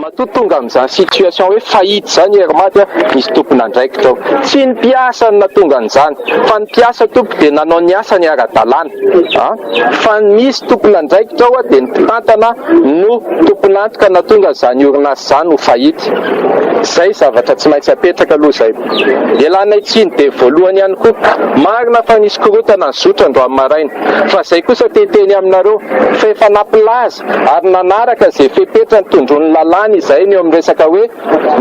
Matoa tonga amin'izany situation hoe faillite izany i Air Mad, misy tompon'andraikitra ao. Tsy ny mpiasa no nahatonga an'izany, fa ny mpiasa tompoko dia nanao ny asany ara-dalàna. Fa ny misy tompon'andraikitra ao dia ny mpitantana no tompon'antoka nahatonga an'izany orinasa izany ho faillite. Izay zavatra tsy maintsy apetraka aloha izay. Ialanay tsiny dia voalohany ihany koa. Marina fa nisy korontana nizotra androany maraina. Fa izay kosa te hiteny aminareo fa efa nampilaza ary nanaraka izay fepetra nitondroan'ny lalàna izahay ny eo amin'ny resaka hoe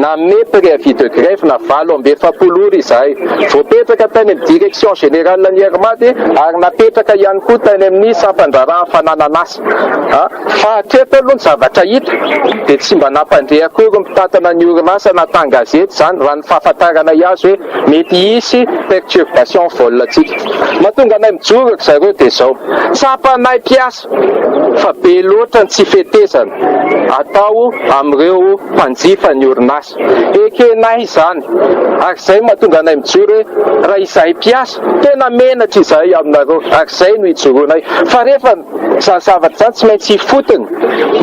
nanome préavis de grève na 48 ora izahay. Voapetraka tany amin'ny direction générale ny Air Mad ary napetraka ihany koa tany amin'ny sampan-draharahan'ny fananan'asa. Fa hatreto aloha ny zavatra hita dia tsy mba nampandre akory ny mpitantana ny orinasa na tan-gazety izany raha ny fahafantaranay azy hoe mety hisy perturbation vol antsika. Mahatonga anay mijoro ry zareo dia izao, tsapanay mpiasa fa be loatra ny tsy fetezana atao amin'ireo mpanjifa ny orinasa. Ekenay izany ary izay no mahatonga anay mijoro hoe raha izahay mpiasa tena menatra izahay aminareo ary izay no ijoroanay fa rehefa Izany zavatra izany tsy maintsy ifotony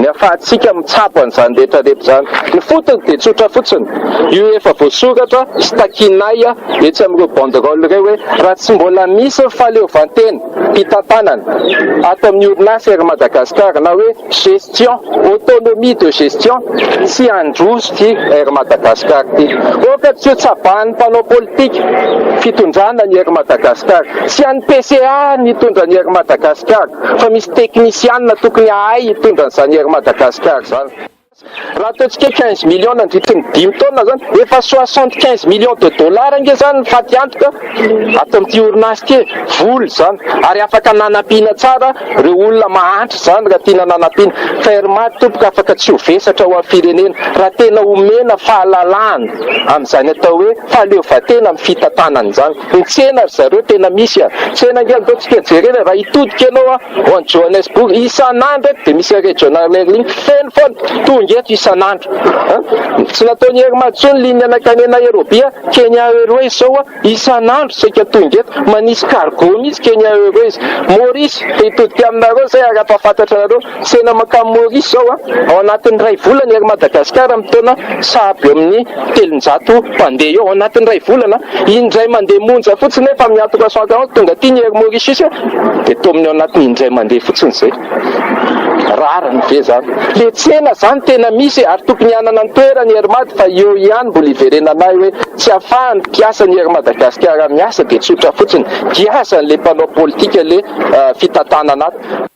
ny ahafahantsika mitsabo an'izany rehetra rehetra izany. Ny fotony dia tsotra fotsiny, io efa voasoratra sy takianay etsy amin'ireo banderole ireo hoe raha tsy mbola misy ny fahaleovantena mpitantanana ato amin'ny orinasa Air Madagascar na hoe gestion, autonomie de gestion, tsy handroso ity Air Madagascar ity. Aoka tsy ho tsabahan'ny mpanao politika fitondrana ny Air Madagascar. Tsy an'ny PCA ny hitondra ny Air Madagascar fa misy teknisianina tokony hahay hitondra an'izany Air Madagascar izany. Raha ataontsika hoe 15 millions nandritry ny dimy taona izany, efa 75 millions de dollars ange izany ny faty antoka ato amin'ity orinasa ity e! Vola izany ary afaka nanampiana tsara ireo olona mahantra izany raha tiana nanampiana. Fa Air Mad tompoko afaka tsy ho vesatra ho an'ny firenena raha tena omena fahalalahana amin'izany atao hoe fahaleovantena amin'ny fitantanana izany. Ny tsena ry zareo tena misy a! Tsena ange andao tsika jerena e! Raha hitodika ianao a ho any Johannesburg isan'andro eto dia misy regional airlink feno foana tonga eto isan'andro a! Tsy nataon'i Air Mad intsony ligne nankany Nairobi a! Kenya Airways zao a isan'andro saika tonga eto manisy cargo mihitsy Kenya Airways. Maurice te hitodika aminareo zay ary hampahafantatra anareo Tsena mankany Maurice izao a, ao anatin'ny iray volana Air Madagascar mitaona sahabo eo amin'ny 300 mpandeha eo, ao anatin'ny iray volana, indray mandeha monja fotsiny nefa amin'ny 340 tonga aty ny Air Mauritius a, dia taominy ao anatin'ny indray mandeha fotsiny izay. Rariny ve izany? Le tsena izany tena misy e, ary tokony hanana ny toerany Air Mad fa eo ihany mbola iverenanay hoe tsy afahan'ny mpiasan'ny Air Madagascar miasa dia tsotra fotsiny, giazan'le mpanao politika le fitantanana ato.